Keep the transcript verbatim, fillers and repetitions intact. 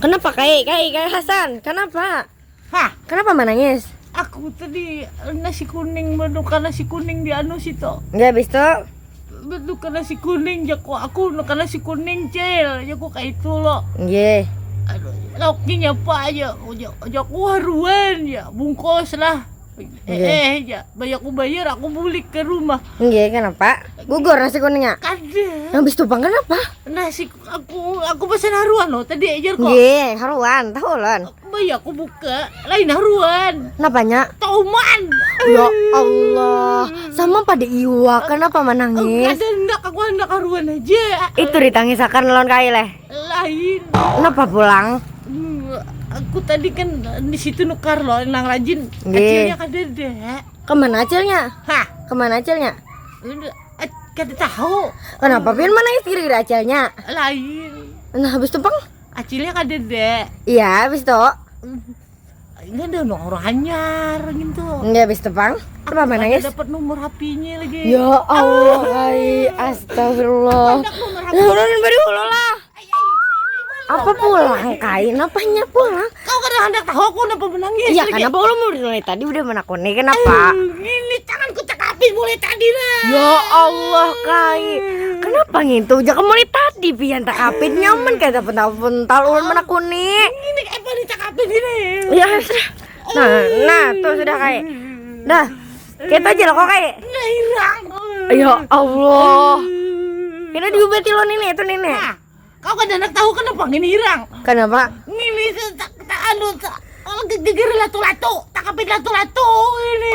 Kenapa, Kai? Kai, Kai Hasan, kenapa? Hah, Kenapa menangis? Aku tadi nasi kuning, menukar nasi kuning di anu situ. Nggih, habis itu? Menukar nasi kuning, jaku aku nukar nasi kuning, Cil. Jaku kayak itu lo. Nggih. Aduh, lauknya apa aja? Jaku haruan ya, bungkus lah. Eh, Nggih. eh, ya, bayar aku bayar, aku bulik ke rumah. Nggih, kenapa? Gugur nasi kuningnya. Kada. Yang habis itu, Pang, kenapa? Nasi aku aku pesan haruan lo tadi, ajar kok. Nggih, haruan, tahu ulun. Bayar aku buka, lain haruan. Kenapanya? Toman. Ya Allah, sama pada iwak, kenapa Oh, menangis? Kada hendak, aku hendak haruan aja. Itu ditangisakan lawan Kai leh. Lain. Kenapa pulang? Hmm, Aku tadi kan di situ nukar lo, nang rajin. Nggih. Acilnya kada ada. Kemana acilnya? Hah, Kemana acilnya? Udah, eh, kada tahu. Kenapa pian menangis gara-gara acilnya? Lain. Nah, habis itu, Pang? Acilnya kada ada. Iya, habis itu. Ini ada orang hanyar gitu. Nggih, habis itu, Pang? Kenapa menangis? Dapat nomor H P-nya lagi. Ya Allah, Kai, astagfirullah. Ada nomor H P. Ya udah, bari dulu lah. Apa pulang, Kai? Napanya pulang? Kau kada hendak tahu aku kenapa menangis Iya, lagi. Kenapa ulun mulai tadi udah menakuni, kenapa? Ini tanganku cakapin mulai tadi lah. Ya Allah, Kai. Kenapa ngintu? Jangan mulai tadi pian takapin, nyaman kada pental-pental ulun menakuni. Ini apa nih cakapin ini? Ya sudah. Nah, nah tuh sudah, Kai. Dah. Kita aja lah kok, Kai. Nah, hilang. Ya Allah. Ini diubati lo nini itu nini. Nah, kau kada hendak tahu kenapa ini hilang? Kenapa? Ini tak tak anu tak, oh, geger latu-latu, takapin latu-latu ini.